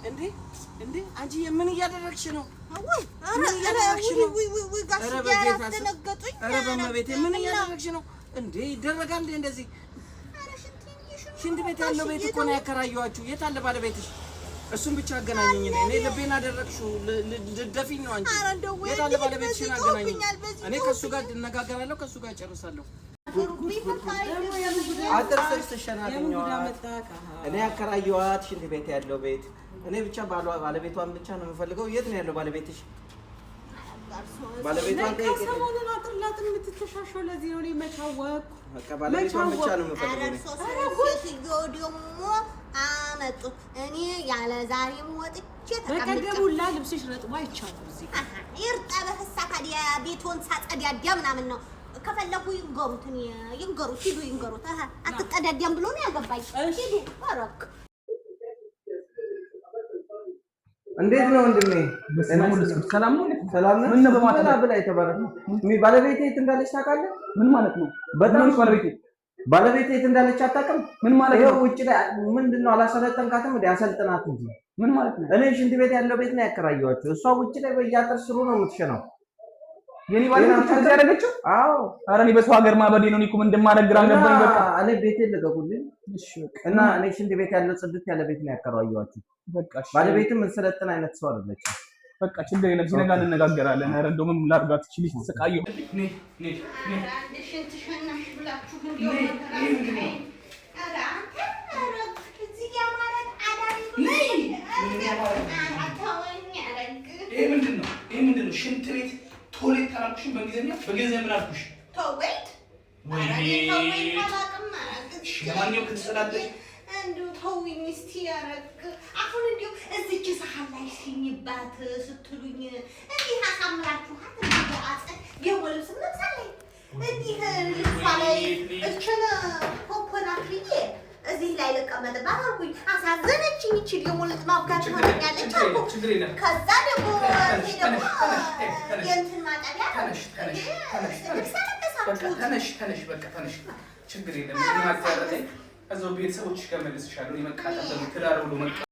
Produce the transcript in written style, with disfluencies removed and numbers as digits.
እንዴ እንዴ አንቺ ምን እያደረግሽ ነው? ምን እያደረግሽ ነው? ኧረ በጌታ ስም፣ ኧረ በእመቤቴ ምን እያደረግሽ ነው? እንዴ ይደረጋል እንዴ እንደዚህ? ሽንት ቤት ያለው ቤት እኮ ነው ያከራየኋችሁ። የት አለ ባለቤትሽ? እሱን ብቻ አገናኘኝ። እኔ ልቤን አደረግሽው። ልደፊኝ ነው አንቺ። የት አለ ባለቤትሽን አገናኘኝ። እኔ ከእሱ ጋር እነጋገራለሁ፣ ከእሱ ጋር እጨርሳለሁ። አጥር ስር ስሸናገኘዋት እኔ ያከራየኋት ሽንት ቤት ያለው ቤት እኔ ብቻ ባለቤቷን ብቻ ነው የምፈልገው። የት ነው ያለው ባለቤትሽ? ባለቤቷን ጠይቂ። ሰሞኑን አጥር ላጥር የምትተሻሸው ለዚህ ነው። እኔ መች አወቅኩ? በቃ ባለቤቷን ብቻ ነው የምፈልገው እኔ። ሴትዮ ደግሞ አመጡት። እኔ ያለ ዛሬም ወጥቼ ተቀምጬ በቀደም ሁላ ልብስሽ ረጥቦ አይቻለሁ እዚህ ጋር። ይርጠበ ፍሳ ታዲያ ቤቶን ሳጸዳዳ ምናምን ነው። ከፈለጉ ይንገሩት፣ እኔ ይንገሩት፣ ሂዱ ይንገሩት። አሀ አትቀዳዳም ብሎ ነው ያገባኝ። ሂዱ አረክ እንዴት ነው ወንድሜ? ሰላም ነው? ሰላም ነው? ምን ነው በማታ ብላ ብላ የተባረከ ባለቤቴ የት እንዳለች ታውቃለህ? ምን ማለት ነው? በጣም ምን ባለቤቴ ባለቤቴ የት እንዳለች አታውቅም? ምን ማለት ይኸው ነው? ውጭ ላይ ምንድን ነው አላሰለጠንካትም? እንደ አሰልጥናት እንጂ ምን ማለት ነው? እኔ ሽንት ቤት ያለው ቤት ነው ያከራየኋቸው። እሷ ውጭ ላይ በየአጥር ስሩ ነው የምትሸነው። የኔ ባለቤት እንደዚህ ያደረገችው? አዎ ኧረ እኔ በሰው ሀገር ማበዴ ነው። እኔ እኮ ምን እንደማደርግ ግራ ገባኝ። በቃ እና እኔ ቤቴን ልቀቁልኝ እሺ በቃ እና እኔ ሽንት ቤት ያለው ጽድት ያለ ቤት ነው ያከራየኋቸው። በቃ እሺ ባለቤትም እንሰለጥን አይነት ሰው አይደለችም። በቃ ችግር የለም። ሲነጋ እንነጋገራለን። ኧረ እንደው ምን ላድርጋት? እቺ ልጅ ተሰቃየሁ። አንድ ሽንት ሸናሽ ብላችሁ እንደው ኧረ አንተ ኧረ እዚህ ያማረ አዳሪ ተወኝ። አረግ ይሄ ምንድን ነው? ይሄ ምንድን ነው? ሽንት ቤት toilet አላልኩሽም? በእንግሊዝኛ በእንግሊዝኛ ምን አልኩሽ? ተወይት ወይኔ እሺ፣ ለማንኛውም ከተሰዳደሽ እንደው ተውኝ እስቲ። ያረግ አሁን እንዲሁ እዚች ሰሃን ላይ ሲኝባት ስትሉኝ እንዲህ አሳምራችኋት እንዲህ አጸ ደግሞ ልብስ ለብሳለች እንዲህ ልብሷ ላይ እችን ኮኮናት ብዬ እዚህ ላይ ልቀመጥባት አልኩኝ። አሳዘነችኝ። ይቺ ደግሞ ልጥ ማብካት ትሆነኛለች አልኩ። ችግር የለም። ከዛ ደግሞ ይሄ ደግሞ የእንትን ማጠቢያ ነው። ተነሽ ተነሽ ተነሽ ልብስ በቃ አለበሳችሁት። ተነሽ ተነሽ በቃ ተነሽ፣ ችግር የለም። ምንም አታደርገኝ። እዛው ቤተሰቦችሽ ጋር መልስሻለሁ። እኔ መቃጠል ደግሞ ትዳር ብሎ መቃጠል